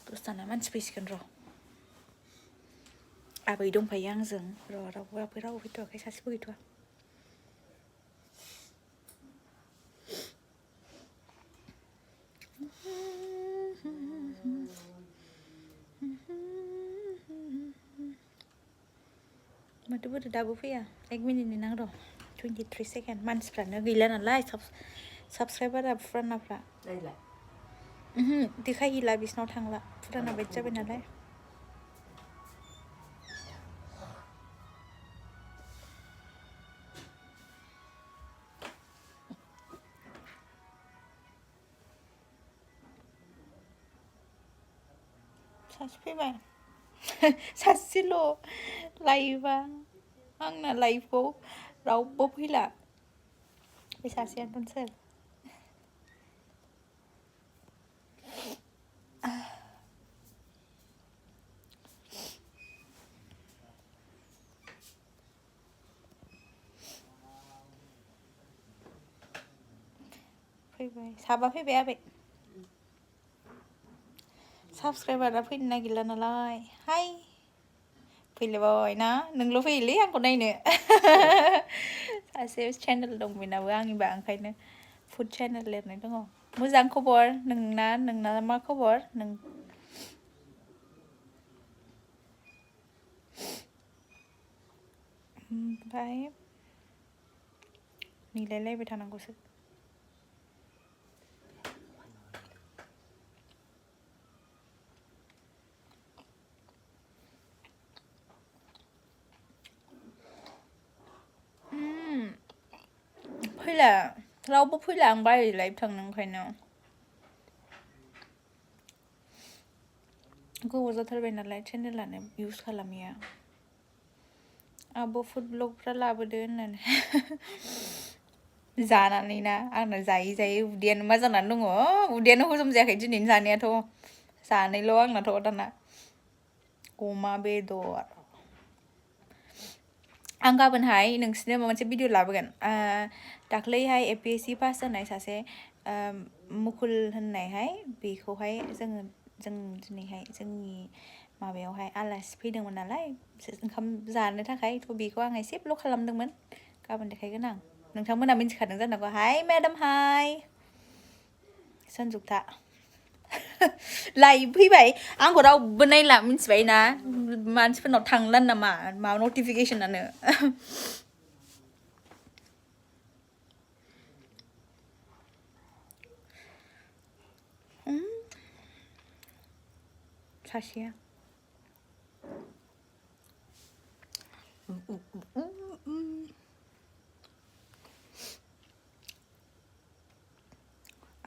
दसथाना मानसि फैसिगोन र' आबै दंफायो आंजों र' रावबो फैथ'वाखै सासेबो गैथ'वा माथो बोरो दाबो फैया 1 मिनिट नेनां र' 23 सेकेन्ड मानसिफ्रानो गैला नालाय साबस्क्राइबारा फुरानाफ्रा देखायहैला बिसिनाव थांला फुराना बायदि जाबाय नालाय सासे फैबाय सासेल' लाइभआ आंना लाइभआव रावबो फैला बे सासेयानोथ' सोर फैबाय साबा फैबाय आबै साबस्क्राइबारा फैनो नागिरला नालाय हाय फैलायबाय ना नोंल' फैयोलै आंखौ नायनो सासे चेनेल दं बेनाबो आंनिबा ओंखायनो फुड चेनेल लिरनाय दङ मोजां खबर नोंना मा खबर नों ओमफ्राय नेलायलायबाय थानांगौसो फैला रावबो फैला आं बायो लाइभ थांनो ओंखायनो गोबाव जाथारबाय नालाय चेनेलानो इउज खालामिया आब' फुड ब्लगफ्रा लाबोदो होननानै जानानै ना आंना जायै उदैयानो मा जानानै दङ उदैयानो हजम जायाखै दिनैनि जानायाथ' जानायल' आंनाथ' दाना अमा बेदर आं गाबोनहाय नोंसिनो माबा मोनसे भिडिअ लाबोगोन दाख्लैहाय APSC पास जानाय सासे मुकुल होननायहाय बेखौहाय जों दिनैहाय जोंनि माबायावहाय आलासि फैदोंमोन नालाय ओंखाम जानो थाखाय थ' बेखौ आं एसे ब्लग खालामदोंमोन गाबोन देखायगोन आं नोंथांमोना मिन्थिखादों जानांगौ हाय मेडाम हाय सन्जुक्ता लाइभ फैबाय आंखौ रावबो नायला मिन्थिबाय ना मानसिफोरनाव थांला नामा माबा नटिफिकेसनानो सासेया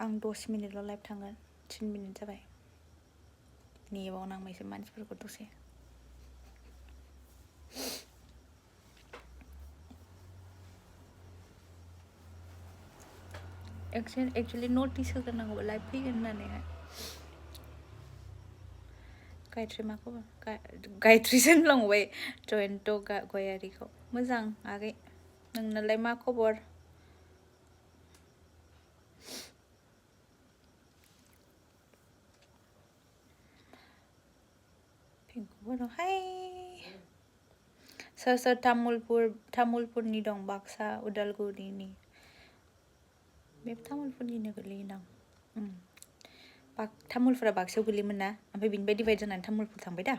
आं 10 मिनिटल' लाइभ थांगोन 3 मिनिट जाबाय नेबावनांबायसो मानसिफोरखौ दसे एक्चुअलि नटिस होग्रोनांगौबा लाइभ फैगोन होननानैहाय गायत्रि मा खबर गायत्रिसो होनलांबाय जयन्त गयारिखौ मोजां आगै नोंनालाय मा खबर हाय सोर तामुलपुरनि दं बाक्सा उदालगुरिनि बे तामुलपुरनिनो गोलैयोदां तामुलपुरा बाक्सायाव गोलैयोमोन ना ओमफ्राय बिनिफ्राय डिभाइड जानानै तामुलपुर थांबाय दा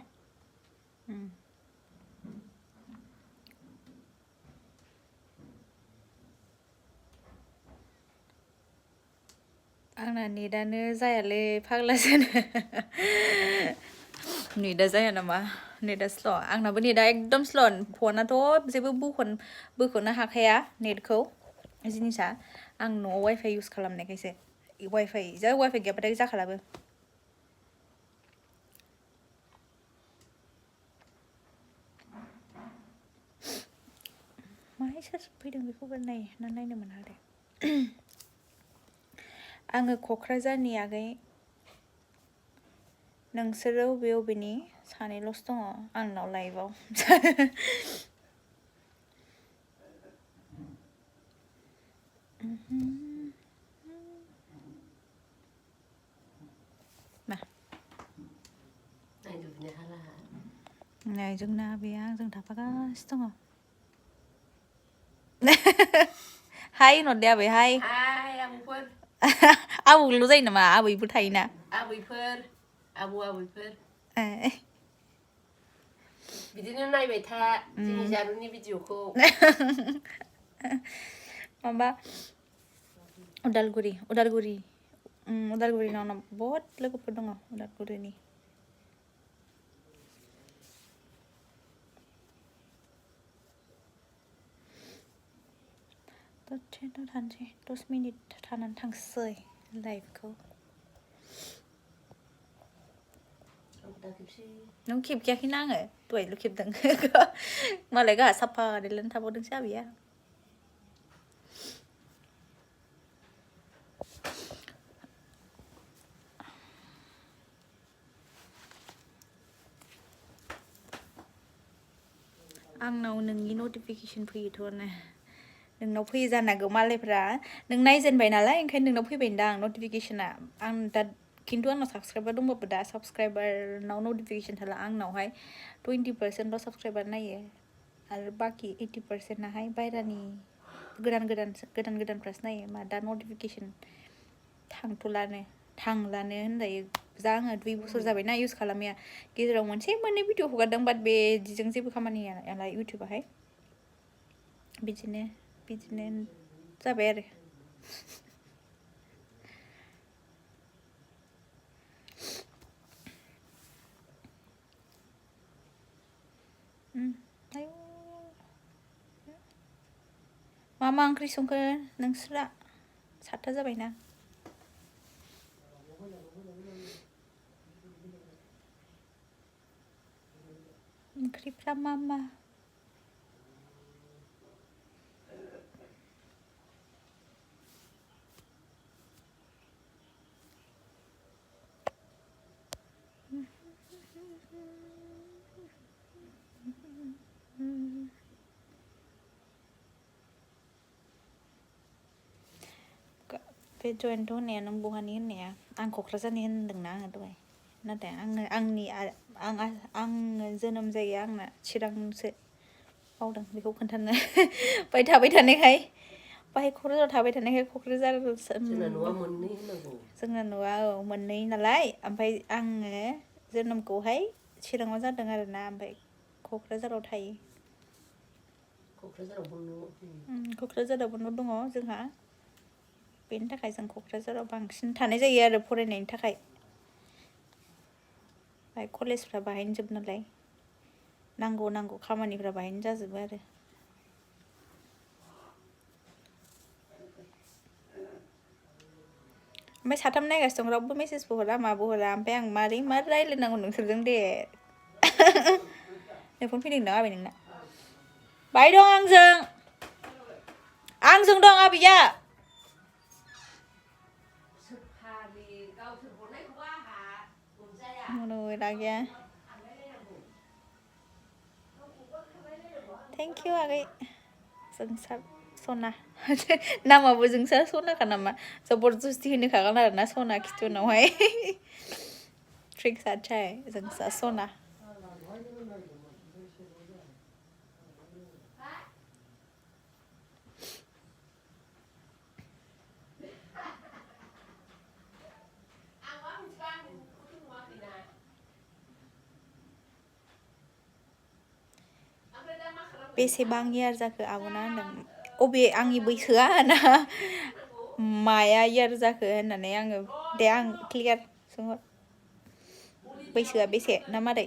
आंना नेटानो जायालै फाग्लासो नेटा जाया नामा नेटा स्ल' आंनाबो नेटा एकदम स्ल' फनाथ' जेबो बोख'नो हाखाया नेटखौ जिनिसा आं न'आव वाइफाइ इउज खालामनायखायसो वाइफाइ गैयाबाथाय जाखालाबो माहाय सोर फैदों बेखौबो नायनो मोना दे आङो क'क्राझारनि आगै नोंसोरो बबेनि सानैल'सो दङ आंनाव लाइभआव मा नै जोंना आबैया आंजों थाफागासिनो दङ हाय होनहरदे आबै हाय आबौफोर आबौल' जायो नामा आबैबो थायोना आबैफोर आबौफोर बिदिनो नायबाय था जोंनि जारुनि भिडिअखौ माबा उदालगुरि उदालगुरिनाव बहुत लोगोफोर दङ उदालगुरिनि दसेनो थानोसै 10 मिनिट थानानै थांसै लाइभखौ नों खेबखायाखैना आङो दहायल' खेबदों मालाय गाहा साफा देरनानै थाबावदोंसो आबैया आंनाव नोंनि नटिफिकेसन फैयोथ'नो नोंनाव फैयो जानो हागौ मालायफ्रा नों नायजेनबाय नालाय ओंखायनो नोंनाव फैबायदां नटिफिकेसना आं दा खिन्थु आंनाव साबसक्राइबार दंबाबो दा साबसक्राइबारनाव नटिफिकेसन थाला आंनावहाय 20%ल' साबसक्राइबार नायो आरो बाखि 80%नाहाय बायरानि गोदानफ्रासो नायो मा दा नटिफिकेसन थांलानो होनजायो जा आङो 2 बोसोर जाबायना इउज खालामैया गेजेराव मोनसे मोननै भिडिअ हगारदों बाट बेदिजों जेबो खामानि होला इउटुबाहाय बिदिनो जाबाय आरो मा ओंख्रि संखो नोंस्रा 7था जाबायना ओंख्रिफ्रा मा बे जयन्त होननाया नों बहानि होननाया आं क'क्राझारनि होनदोंना आङो दहाय नाथाय आङो जोनोम जायगाया आंना चिरांसो बावदों बेखौ खोन्थानो बाहाय थाबाय थानायखाय बाहाय क'क्राझाराव थाबाय थानायखाय क'क्राझार जोंना न'आ मोननै नालाय ओमफ्राय आङो जोनोमखौहाय चिराङाव जादों आरोना ओमफ्राय क'क्राझाराव थायो क'क्राझारावबो न' दङ जोंहा बेनि थाखाय जों क'क्राझाराव बांसिन थानाय जायो आरो फरायनायनि थाखाय बाहाय कलेजफ्रा बाहायनो जोब नालाय नांगौ खामानिफ्रा बाहायनो जाजोबो आरो ओमफ्राय 3 नायगासिनो दं रावबो मेसेजबो हरा माबो हरा ओमफ्राय आं मा रायलायनांगौ नोंसोरजों दे फन फैदोंदां आबै नोंना बाय दं आंजों दं आबैया गैया थेंक इउ आगै जोंसार सना नामाबो जोंसार सनाखा नामा जबरदस्ति होनखागोन आरोना सना खिथु उनावहाय ट्रिक्स आछाय जोंसार सना बेसेबां इयार जाखो आब'ना होनदों अबे आंनि बैसोआ ना माया इयार जाखो होननानै आङो दे आं क्लियार सोंहर बैसोआ बेसे ना मारै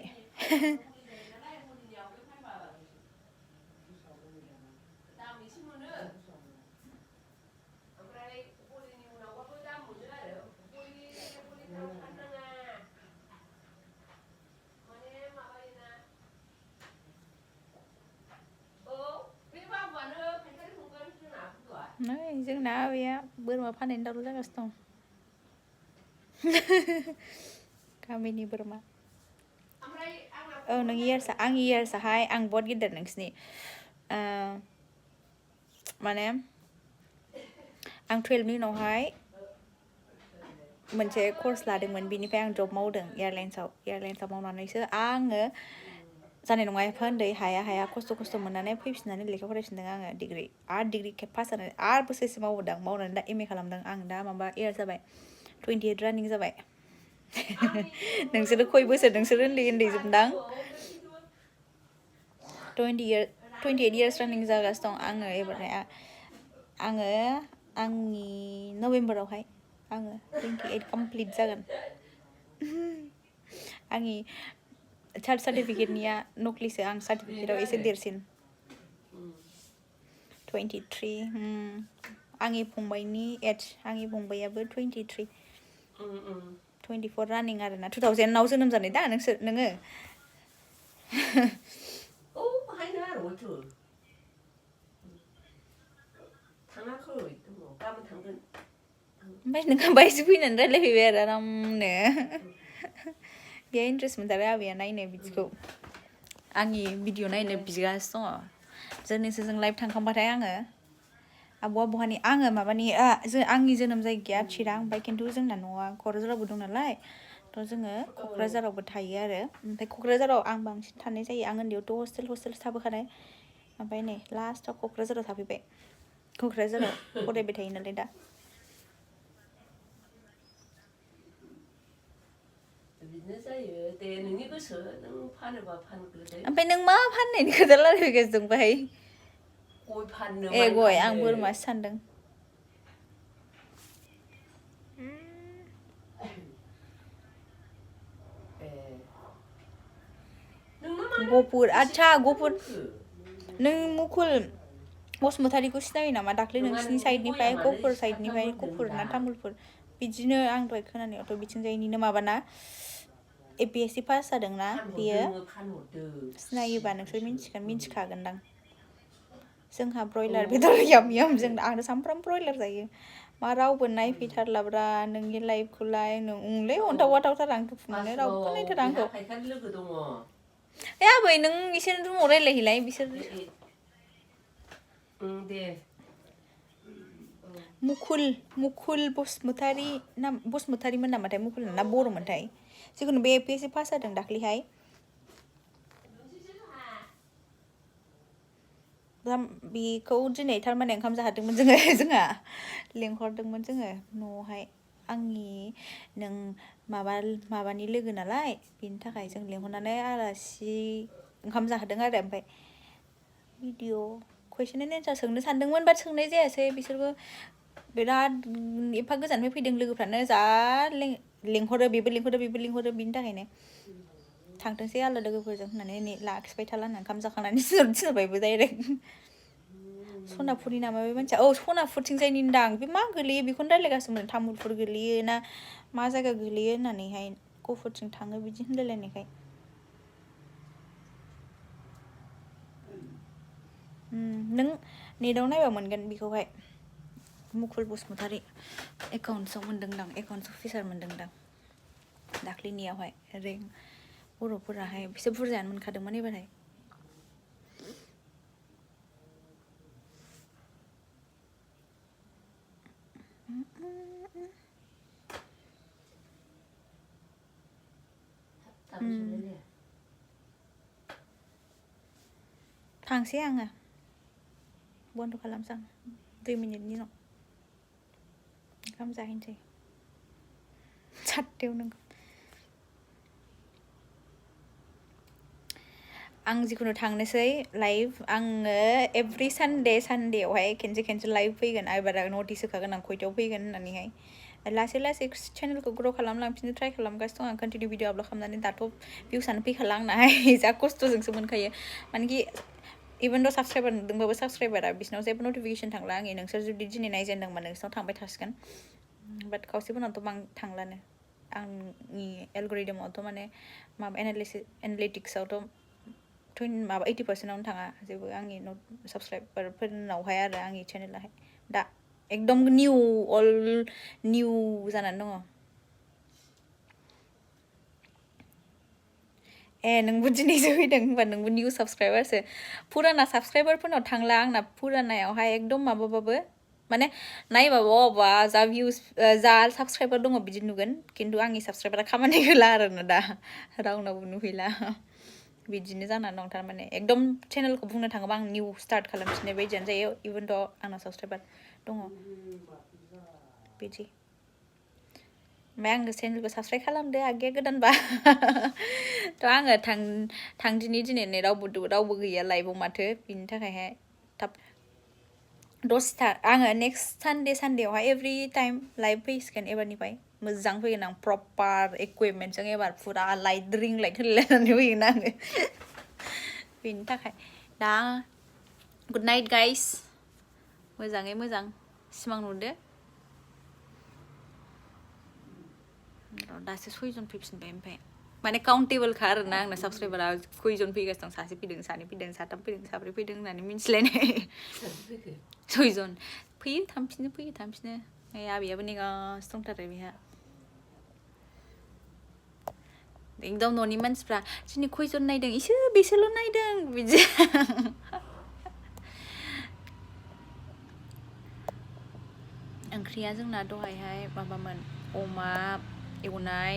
नै जोंना आबैया बोरमा फाननायनि दावराव जागासिनो दं गामिनि बोरमा नों इयार्सआ आंनि इयार्सआहाय आं बहुत गिदिर नोंसिनि माने आं 12नि उनावहाय मोनसे कर्स लादोंमोन बिनिफ्राय आं जब मावदों एयारलाइन्सआव मावनानैसो आङो जानाय नङा एफा उन्दै हाया खस्थ' मोननानै फैफिननानै लेखा फरायफिनदों आङो डिग्रि आरो डिग्रि खेब पास जानानै आरो बोसोरसे मावबोदों मावनानै दा MA खालामदों आं दा माबा इयार जाबाय 28 रानिं जाबाय नोंसोरो खय बोसोर नोंसोर उन्दै जोबदां 28 years रानिं जागासिनो दं आङो एबारहाय आङो आंनि नभेम्बरावहाय आङो 28 कमप्लिट जागोन आंनि चार्ट सार्टिफिकेटनिया नकलिसो आं सार्टिफिकेटआव एसे देरसिन 23 आंनि फंबायनि एज आंनि फंबायाबो 23 24 रानिं आरोना 2000आव जोनोम जानाय दा नोङो बाहायनो आरो हयथ' थाङाखै दङ गाबोन थांगोन ओमफ्राय नोंहा बायसो फैनानै रायलायफैबाय आरो आरामनो बेहा इन्ट्रेस्ट मोनथारो आबैया नायनो बिदिखौ आंनि भिडिअ नायनो बिगासिनो दङ जों लाइभ थांखांबाथाय आङो आब'आ बहानि आङो माबानि आंनि जोनोम जायगाया चिरां ओमफ्राय खिन्थु जोंना न'आ क'क्राझारावबो दं नालाय थ' जोङो क'क्राझारावबो थायो आरो ओमफ्राय क'क्राझाराव आं बांसिन थानाय जायो आं उन्दैयावथ' हस्टेल थाबोखानाय ओमफ्राय नै लास्टआव क'क्राझाराव थाफैबाय क'क्राझाराव फरायबाय थायो नालाय दा बिदिनो जायो दे नोंनि गोसो नों फानोबा फानग्रोदो ओमफ्राय नों मा फाननायनि खोथा रायलायगासिनो दं बाहाय गय फाननो ए गय आं बोरमासो सानदों गफुर आच्छा गफुर नों मुकुल बसुमतारीखौ सिनायो नामा दाख्लै नोंसिनि साइडनिफ्राय गफुर साइडनिफ्राय गफुर ना तामुलपुर बिदिनो आं दहाय खोनानायावथ' बिथिंजायनिनो माबाना APSC पास जादोंना बियो सिनायोबा नोंसोर मिन्थिखागोनदां जोंहा ब्रयलार बेदर याम जों आंनो सामफ्रामबो ब्रयलार जायो मा रावबो नायफैथारलाब्रा नोंनि लाइफखौलाय नोंलाय अन्थाव बाथावथार आं दुखु मोनो रावबो नायथारा आंखौ लोगो दङ ए आबै नों एसे रुमाव रायलायहैलाय बिसोर दे मुकुल बसुमतारीमोन नामाथाय मुकुल ना बर'मोनथाय जिखुनु बे APSC पास जादों दाख्लैहाय बेखौ दिनै थारमाने ओंखाम जाहोदोंमोन जोंहा लेंहरदोंमोन जोङो न'आवहाय आंनि नों माबानि लोगो नालाय बेनि थाखाय जों लेंहरनानै आलासि ओंखाम जाहोदों आरो ओमफ्राय भिडिअ कुइसन एन्ड एन्सार सोंनो सानदोंमोन बाट सोंनाय जायासै बिसोरबो बिराद एफा गोजाननिफ्राय फैदों लोगोफ्रानो जा लेंहरो बेबो लेंहरो बिनि थाखायनो थांथोंसै आलो लोगोफोरजों होननानै नै लाखिबाय थाला होननानै ओंखाम जाखांनानै थिनहरबायबो डाइरेक्ट सनापुरनि नामा बे मानसिया सनापुरथिंजायनि दां बे मा गोलैयो बेखौनो रायलायगासिनोमोन तामुलपुर गोलैयो ना मा जायगा गोलैयो होननानैहाय गफुरथिं थाङो बिदि होनलायलायनायखाय नों नेटाव नायबा मोनगोन बेखौहाय मुकुल बसुमतारी एकाउन्ट्सआव मोनदोंदां एकाउन्ट्स अफिसार मोनदोंदां दाख्लैनियावहाय रेंक बर'फोराहाय बिसोर बुरजायानो मोनखादोंमोन एबारहाय थांसै आङो बन्द' खालामसै आं 2 मिनिटनि उनाव ओंखाम जाहैनोसै 7टायाव नोंखौ आं जिखुनु थांनोसै लाइभ आङो एभ्रि सानडेआवहाय खेनसे लाइभ फैगोन एबार नटिस होखागोन आं खयथायाव फैगोन होननानैहाय लासै चेनेलखौ ग्र' खालामलांफिननो ट्राइ खालामगासिनो दं आं कन्टिनिउ भिडिअ आपल'ड खालामनानै दाथ' भिउसानो फैखाला आंनाहाय जा खस्थ'जोंसो मोनखायो मानेकि इभेन द' साबसक्राइबार नुदोंबाबो साबसक्राइबारा बिसिनाव जेबो नटिफिकेसन थांला आंनि नोंसोर जुदि दिनै नायजेनदोंबा नोंसिनाव थांबाय थासिगोन बाट खावसेफोरनावथ' थांलानो आंनि एलगरिदमावथ' माने माबा एनालिटिक्सआवथ' 80%आवनो थाङा जेबो आंनि साबसक्राइबारफोरनावहाय आरो आंनि चेनेलाहाय दा एकदम निउ जानानै दङ नोंबो दिनैसो फैदों होनबा नोंबो निउ साबसक्राइबारसो फुराना साबसक्राइबारफोरनाव थांला आंना फुरानायावहाय एकदम माबाबाबो माने नायबाबो अबा जा भिउस जा साबसक्राइबार दङ बिदि नुगोन खिन्थु आंनि साबसक्राइबारा खामानि होला आरोना दा रावनावबो नुहैला बिदिनो जानानै दं थारमाने एकदम चेनेलखौ बुंनो थाङोबा आं निउ स्टार्ट खालामफिननाय बायदियानो जायो इभेन थ' आंना साबसक्राइबार दङ बिदि ओमफ्राय आंनो चेनेलखौ साबसक्राइब खालामदो आगैया गोदानबा थ' आङो दिनै रावबो गैया लाइभआव माथो बिनि थाखायहाय थाब दसथा आङो नेक्स्ट सानडेआवहाय एभरि टाइम लाइभ फैसिगोन एबारनिफ्राय मोजां फैगोन आं प्रपार इकुइपमेन्टजों एबार फुरा लाइट रिं लाइट होलायनानै फैगोन आङो बेनि थाखाय दा गुड नाइट गाइस मोजाङै मोजां सिमां नुदो दासो 6 जन फैफिनबाय ओमफ्राय माने काउन्टेबोलखा आरोना आंना साबसक्राइबारा खयजन फैगासिनो दं 1 फैदों 2 फैदों 3 फैदों 4 फैदों होननानै मिन्थिलायनाय 6 जन फैयो थांफिनो आबैयाबो नेगासिनो दंथारो बेहा एकदम न'नि मानसिफ्रा दिनै खयजन नायदों बेसोरल' नायदों बिदि ओंख्रिया जोंना दहायहाय माबामोन अमा एवनाय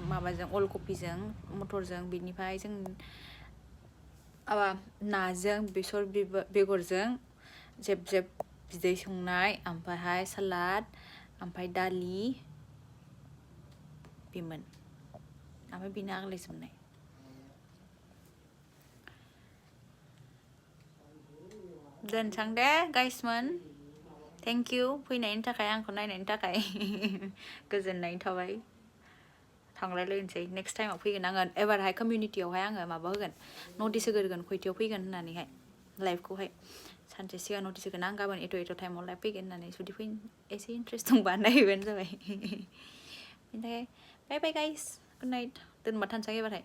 माबाजों अलकबिजों मटरजों बिनिफ्राय जों नाजों बेसर बेगरजों जेब जेब बिदै संनाय ओमफ्रायहाय सालाद ओमफ्राय दालि बेमोन ओमफ्राय बेनो आग्लायजोबनाय दोनसां दे गाइसमोन थेंक इउ फैनायनि थाखाय आंखौ नायनायनि थाखाय गोजोननाय थाबाय थांलायलायनोसै नेक्स्ट टाइमाव फैगोन आङो एबारहाय कमिउनिटियावहाय आङो माबा होगोन नटिस होगोन खयथायाव फैगोन होननानैहाय लाइभखौहाय सानसे सिगां नटिस होगोन आं गाबोन एथ' टाइमाव लाइभ फैगोन होननानै जुदि एसे इन्ट्रेस्ट दंबा नायहैबानो जाबाय बेनि थाखाय बाय बाय गाइस गुड नाइट दोनबा थानोसै एबारहाय